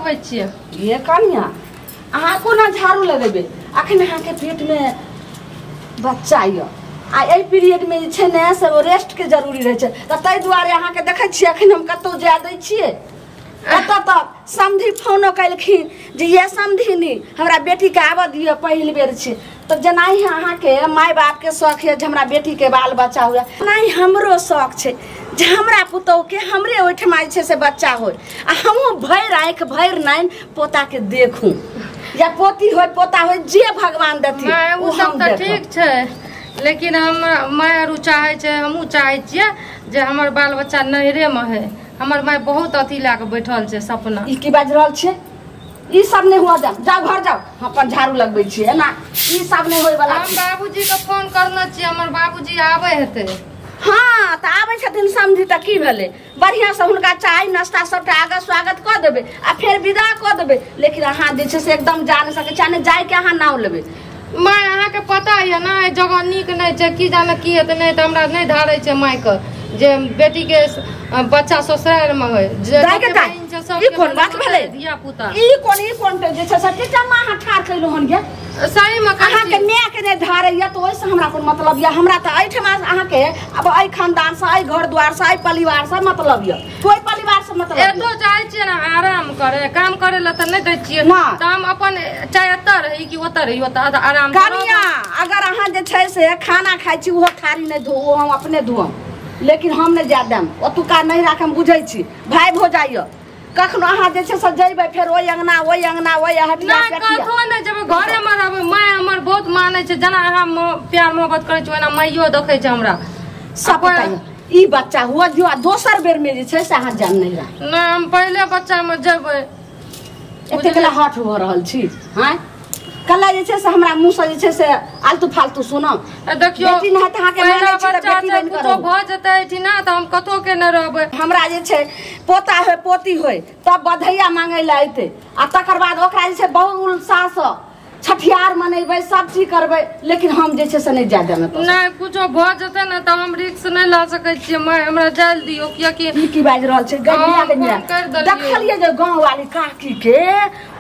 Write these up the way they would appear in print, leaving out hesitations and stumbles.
लगबै छियै। ये कनिया अहाँ कोना झाड़ू लगेबै? अखन अहाँके पेटमे बच्चा यऽ आ एहि पीरियडमे जे छै ने से रेस्टके जरूरी रहै छै, तऽ ताहि दुआरे अहाँके देखै छियै अखन हम कतहु जाय दै छियै। कतऽ तक समधी फोनो केलखिन जे ये समधिनी हमरा बेटीके आबऽ दिअ, पहिल बेर छै। तऽ जेनाहि अहाँके माय बापके शौक यऽ जे हमरा बेटीके बाल बच्चा हुए, तेनाही हमरो शौक छै जे हमरा पुतोहके हमरे ओहिठमा जे छै से बच्चा होय आ हमहूँ भरि आँखि भरि नैन पोताके देखूँ, या पोती होय पोता होय, जे भगवान देथिन ओ सब तऽ ठीक छै। लेकिन हम माय आरू चाहै छै, हमहूँ चाहै छियै जे हमर बाल बच्चा नैहरेमे है। हमर माय बहुत अथी लए कऽ बैठल छै सपना। ई की बाजि रहल छियै? ई सब नहि हुआ, जाओ जाओ घर जाओ, हम अपन झाड़ू लगबै छियै एना ई सब नहि होय वाला। हम बाबूजी के फोन करने छियै, हमर बाबूजी आबै हेतै। हाँ तऽ आबै छथिन समझी तऽ की भेलै, बढ़िआँ से हुनका चाय नाश्ता सबटा आगा स्वागत कऽ देबै आ फेर विदा कऽ देबै। लेकिन अहाँ जे छै से एकदम जा नहि सकै छी, नहि जायके अहाँ नाम लेबै। माय अहाँके पता यऽ ने एहि जगह नीक नहि छै, की जाने की हेतै, नहि तऽ हमरा नहि धारै छै मायके जे बेटीके बच्चा ससुरारिमे होइ। ई कोन बात भेलै? धिया पुता ई कोन जे छै से टीचर अहाँ ठाढ़ कयलहुँ हन गे? सहीमे अहाँके मायके नहि धारैया तऽ ओहिसँ हमरा कोन मतलब यऽ? हमरा तऽ एहिठमा अहाँके अब एहि खानदानसँ, एहि घर द्वारसँ, एहि परिवारसँ मतलब यऽ, कोइ परिवारसँ मतलब एतो जाइ छियै ने आराम करे, काम करे लए तऽ नहि दै छियै तऽ हम अपन चाहे एतऽ रही कि ओतऽ रही, ओतऽ आराम। कनिया अगर अहाँ जे छै से खाना खाइ छी ओहो थारी नहि धो, ओ हम अपने धोअम, लेकिन हम नहि जाय देम ओतुका नहीं राख। हम बुझै छी भाय भौजाइ यऽ, कखनो अहाँ जे छै से जइबै फेर ओहि अंगना ओहि अंगना ओहि हटिया। कतहो नहि जेबै, घरेमे रहबै। माय हमर बहुत मानै छै, जेना अहाँ प्यार मोहब्बत करै छी ओना माइयो देखै छै हमरा सब। पता ई बच्चा हुआ दियौ आ दोसर बेरमे जे छै से अहाँ जान नहि राख। नहि हम पहिले बच्चामे जेबै। एतेक हठ भऽ रहल छी? हाँ कल्ला जे छै से हमरा मुँहसँ जे छै से आलतू फालतू सुनब? देखियौ बेटी नहि तऽ अहाँके मानै छी तऽ बेटी बनि कऽ रहू। भऽ जेतै एहिठिना तऽ हम कतहु के नहि रहबै। हमरा जे छै पोता होय पोती होय तब बधैया मांगै लए अयतै आ तकर बाद ओकरा जे छै बहुत उत्साहसँ छठियार मनेबै, सब चीज करबै, लेकिन हम जे छै से नहि जाय देबै। नहि कुछो भऽ जेतै ने तऽ हम रिस्क नहि लऽ सकै छियै। माय हमरा जाय दियौ, कियाकि ई की बाजि रहल छै? देखलियै जे गाँव वाली काकी के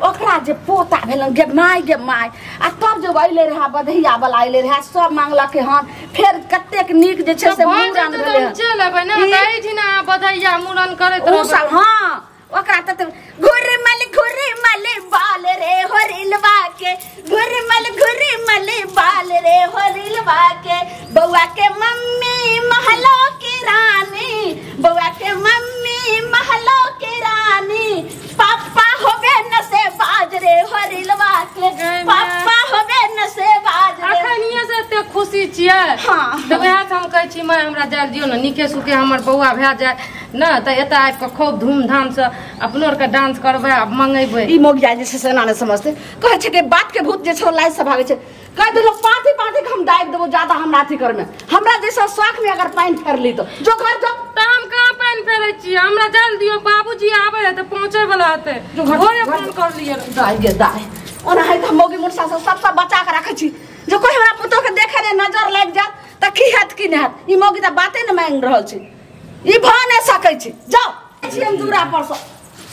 ओकरा जे पोता भेलन, गे माय गे माय, आ तब जे अयलै रहए बधैया वाला अयलै रहए, सब मांगलकै हन, फेर कतेक नीक जे छै से मूड़न भेलै। चलि एबै ने तऽ एहिठिना बधैया मूड़न करैत ओ सब। हाँ ओकरा तऽ घुरमल घुरमल बाल रे होरिलवा के, घुरमल घुरमल बाल रे होरिलवा के, बौआ के मम्मी महलो की रानी, बौआ के मम्मी महलो की रानी, पापा होबे न से बाज रे होरिलवा के, पापा होबे न से बाज रे। अखनिये से एते खुशी छियै? हाँ तऽ वएह से हम कहै छी माय हमरा जाय दियौ ने, नीके सुखे हमर बौआ भए जाय ने तऽ एतऽ आबि कऽ खूब धूमधामसँ अपनो आरके डांस करबै आ मंगेबै। ई मोगिया जे छै से एना नहि समझतै, कहै छै कि बात के भूत जे छै लाइ से भागै छै। कह देलहुँ पाँति पाँति के हम दाबि देबो, ज्यादा हमरा अथी करमे हमरा जैसा शौक में अगर पानि फेरली तो जो घर जो। तऽ हम कहाँ पानि फेरै छियै? हमरा जाय दियौ, बाबूजी आबै है तऽ पहुँचै वाला हेतै। भोरे फोन कर लियै। दाइ गे दाइ, ओना है तऽ मौगी मुरसा से सबसँ बचा के राखै छी जे कोइ हमरा पुतोह के देखे ने नजर लागि जायत तऽ की हैत की नहि हैत। ई मौगी तऽ बाते ने मांगि रहल छै, ई भऽ नहि सकै छै। जाओ छी हम दूरा पर सँ।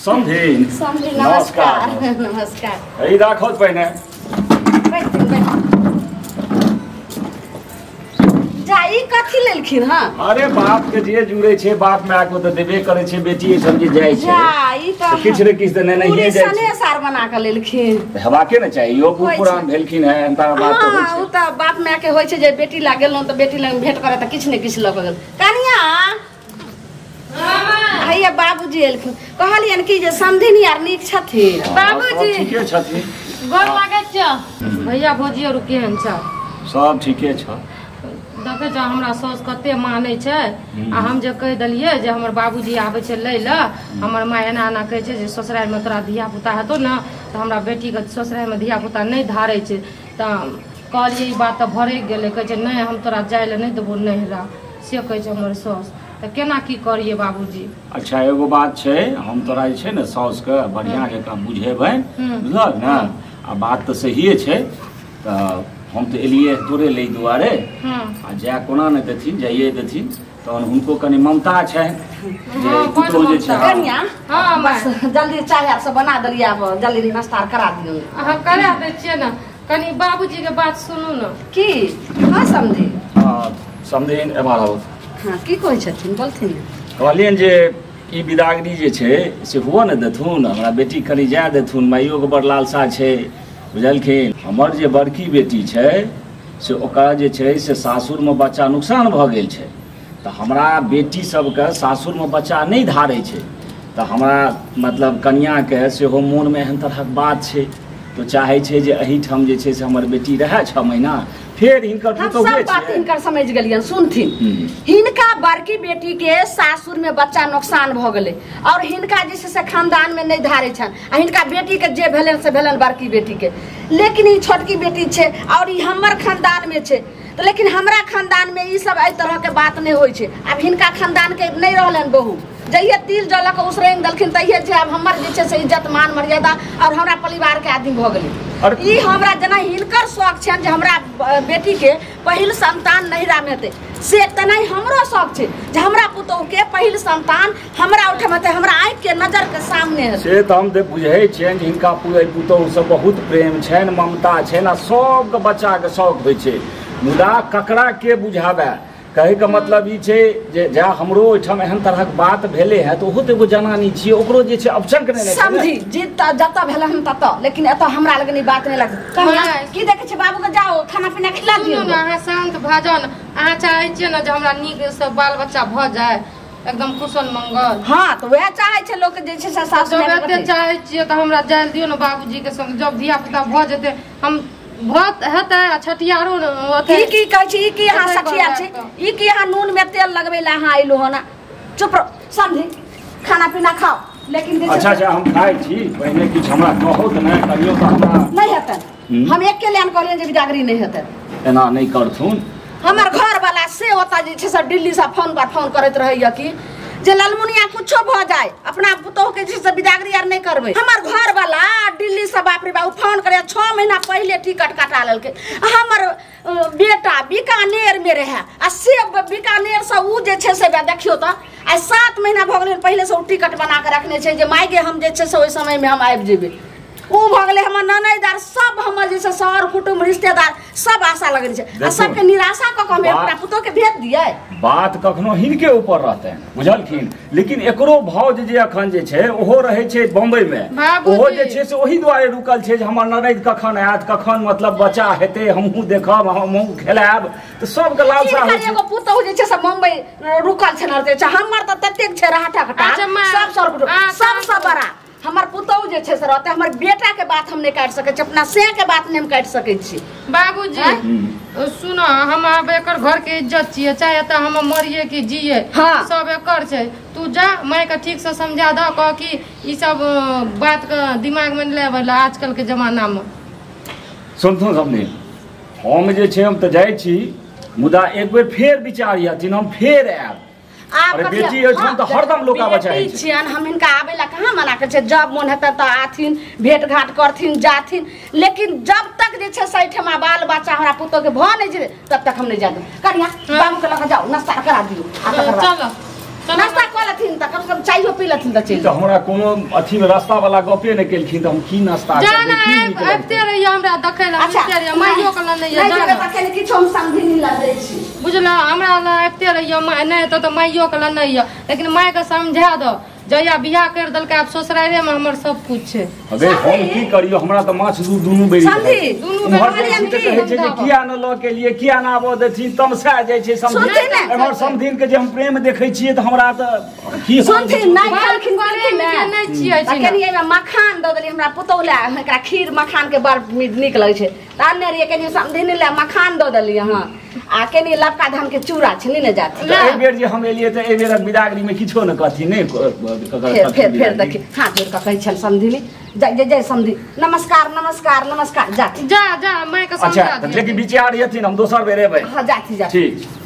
समधिन समधी नमस्कार। नमस्कार। ई राखत पहिने। जा ई कथी लेलखिन? हँ अरे बाप के जे जुड़े छै बाप माय के तऽ देबे करै छै, बेटी सब जे जाइ छै जा ई तऽ किछु ने किछु तऽ नेने जाइ छै। सार बना के लेलखिन। हेबाके ने चाही, इहो बूढ़ पुरान भेलखिन है, एहन बात तऽ होइ छै। ओ तऽ बाप माय के होइ छै जे बेटी लग गेलहुँ तऽ बेटी लग भेंट करे तऽ किछु ने किछु लऽ के गेल। कनिया हैया बाबूजी एलखिन, कहलियनि कि जे समधिनी आर नीक छथिन? बाबूजी ठीके छथिन। गोर लागै छियौ भैया, भौजी आर केहन छ? सब ठीके छ। देखै छ हमरा साउस कते मानै छै, आ हम जे कहि देलियै जे हमर बाबूजी आबै छै लै लए, हमर माय एना एना कहै छै जे ससुरारिमे तोरा धिया पुता हेतौ ने तऽ हमरा बेटीके ससुरारिमे धिया पुता नहि धारै छै, तऽ कहलियै ई बात तऽ भरकि गेलै। कहै छै नहि हम तोरा जाइ लए नहि देबौ नहिरा, से कहै छै हमर साउस। तऽ केना की करियै बाबूजी? अच्छा एगो बात छै, हम तोरा जे छै ने साउसके बढ़िआँ जकाँ बुझेबै, बुझलक ने? आ बात तऽ सहिए छै। तऽ हम तऽ एलियै तोरे लै दुआरे आ जाय कोना नहि देथिन जाइए देथिन तहन हुनको कनि ममता छै जे पुतोह जे छै। हां बस जल्दी चाय आर सब बना देलियै आब जल्दी नाश्ता करा दियौ। अहाँ करा दै छियै ने कनि बाबूजी के बात सुनू ने। की हां समझी हां समझिन एबार आउ। हां की कहै छथिन बोलथिन। कहलियनि जे ई बिदागरी जे छै से हुअ ने देथुन हमरा बेटी कनि जाय देथुन माइयो के बड़ लालसा छै बुझलखिन। हमर जे बड़की बेटी छै से ओकरा जे छै से सासुरमे बच्चा नुकसान भऽ गेल छै तऽ हमरा बेटी सबके सासुरमे बच्चा नहि धारै छै तऽ हमरा मतलब कनियाके सेहो मोनमे एहन तरहक बात छै तो चाहे छै जे एहिठाम जे छै से हमर बेटी रहै 6 महीना फेर हिनकर पुतोह सब बात हिनकर समझ गेलियन। सुनथिन हिनका बड़की बेटी के सासुर में बच्चा नुकसान भ गेलै और हिनका जे छै से खानदान में नहीं धारे छन आ हिनका बेटी के जे भेलन से भेलन बड़की बेटी के, लेकिन ई छोटकी बेटी छै और ई हमर खानदान में छै तो लेकिन हमरा खानदान में ई सब एहि तरह के बात नहीं होइ छै। आब हिनका खानदान के नहीं रहलन बहू जहिये तिल जलक उसरैन दलखिन तहिये जे आब हमर जे छै से इज्जत मान मर्यादा और हमरा परिवार के आदमी भऽ गेलै। ई हमरा जेना हिनकर शौक छनि जे हमरा बेटी के पहिल संतान नैहरा में हेतै से तेना हमरो शौक छै जे हमरा पुतोह के पहिल संतान हमरा ओहिठाम हेतै हमरा आँखि के नजर के सामने हेतै। से तऽ हम तऽ बुझै छियनि जे हिनका पुतोह से बहुत प्रेम छनि ममता छनि आ सबके बच्चा के शौक होइ छै मुदा ककरा के बुझाबै कहे के मतलब ई छै जे जा हमरो ओहिठाम एहन तरहक बात भेलै है तऽ ओहो तऽ एगो जनानी छियै ओकरो जे छै अपशंक नहि समझी जी जतऽ भेलै हन ततऽ लेकिन एतऽ हमरा लग ई बात नहि लगै। की देखै छै बाबू के जाओ खाना पीना खिला दियौ। अहाँ शांत भऽ जाउ ने अहाँ चाहै छियै ने जे हमरा नीक से बाल बच्चा भऽ जाय एकदम कुशल मंगल। हाँ तऽ वएह चाहै छै लोक जे छै से सासु जब चाहै छियै तऽ हमरा जाय दियौ ने बाबूजी के संग जब धिया पुता भऽ जेतै हम बहुत हेतै आ छठियारो की की कहै छी ई की अहाँ सठिया छी ई की अहाँ नून में तेल लगबै लए अहाँ अयलहुँ हन। चुप रहो समझी खाना पीना खाओ लेकिन अच्छा अच्छा हम खाइ छी पहिने किछु हमरा कहू तऽ नहि कहियो तऽ हमरा नहि हेतै हम एके लाइन कहलियनि जे बिदागरी नहि हेतै एना नहि करथुन। हमर घर वाला से ओतऽ जे छै से दिल्ली से फोन पर फोन करैत रहैया कि जे ललमुनिया कुछो भऽ जाए अपना पुतोह के जे से बिदागरी आर नहीं करबै। हमर घर वाला दिल्ली से बाप रे बाप फोन करे 6 महीना पहले टिकट कटा लेलकै। हमर बेटा बीकानेर में रहे आ से बीकानेर से उ जे छै से देखियौ तऽ आइ 7 महीना भऽ गेलै पहले से उ टिकट बना के रखने छै जे माय गे हम जे छै से ओहि समय में हम आबि जेबै। उ भऽ गेलै हमर ननैदार सब हमर जे छै सर कुटुम्ब रिश्तेदार सब आशा लगने छै आ सबके निराशा कऽ के हम अपना पुतोह के भेज दियै। बात कखनो हिनके ऊपर रहतनि बुझलखिन लेकिन एकरो भाउज जे अखन जे छै ओहो रहै छै बम्बई में ओहो जे छै से ओहि दुआरे रुकल छै जे हमर ननैद कखन आयत कखन मतलब बच्चा हेतै हमहूँ देखब हमहूँ खेलायब तऽ सबके लालसा होइ छै। एगो पुतोह जे छै से बम्बई रुकल छै ने हमर तऽ ततेक छै राहटा कटा सब सर कुटुम्ब सबसँ बड़ा हमर पुतोह जे छै से रहतै। हमर बेटा के बात हम नहीं काटि सकै छी अपना से के बात नहीं हम काटि सकै छी। बाबूजी सुनो हम आब एकर घर के इज्जत छियै चाहे तऽ हम मरिए कि जिए। हाँ। सब एकर छै तू जा माय के ठीक से समझा दऽ कह कि ई सब बात के दिमाग में लेबै ला आजकल के जमाना में। सुनथुन सबने हम जे छै हम तऽ जाइ छी मुदा एक बेर फेर विचार यथिन हम फेर आयब। आप बेटी ओहिठाम तऽ हरदम लोक आबऽ चाहै छै छियन हम हिनका आबै ला कहाँ मना करै छै जब मोन हेतै तऽ आथिन भेंट घाट करथिन जाथिन लेकिन जब तक जे छै से एहिठमा बाल बच्चा हमरा पुतोह के भऽ नहि जेतै तब तक हम नहि जाय देब। कनिया बाबू के लऽ कऽ जाउ नाश्ता करा दियौ आ तकर बाद चलो नाश्ता कऽ लेथिन तऽ कम से कम चाइयो पी लेथिन तऽ चलि। तऽ हमरा कोनो अथी रास्ता वाला गपे नहि केलखिन तऽ हम की नाश्ता करबै की आबिते रहियै हमरा देखै ला आबिते रहियै माइयो के लऽ नहि जा तखन किछु हम समझी नहि लै छी बुझल हमरा लऽ आबिते रहियै माय नहि हेतौ तऽ माइयो के लऽ नहि लेकिन माय के समझा दऽ जहिया बियाह कर देलकै आब ससुरारे में हमर सब कुछ छै। अबे हम की करियो हमरा तऽ माछ दूध दुनू बेरी उम्हर जाइ छी तऽ कहै छै जे किया न लऽ के लिए किया न आबऽ देथिन तमसा जाइ छै समधिन एम्हर समधिन के जे हम प्रेम देखै छियै तऽ हमरा तऽ की सुनथिन नहि खालखिन नहि छियै कनि एहिमे मखान दऽ देलियै हमरा पुतोह लए एकरा खीर मखान के बड़ नीक लगै छै तऽ आनने रहियै कनि समधिन लए मखान दऽ देलियै हँ आ कनि लपका धान के चूड़ा छै नहि ने जात। एहि बेर जे हम एलियै तऽ एहि बेरक बिदागरी में किछो न कहथिन नहि फेर फेर फेर देखी हाथ जोड़ कऽ कहै छल समधिनी जय जय जय समधि नमस्कार नमस्कार नमस्कार जाथि जा जा माय के समझा अच्छा लेकिन विचार यथिन हम दोसर बेर एबै। हां जाथि जाथि ठीक।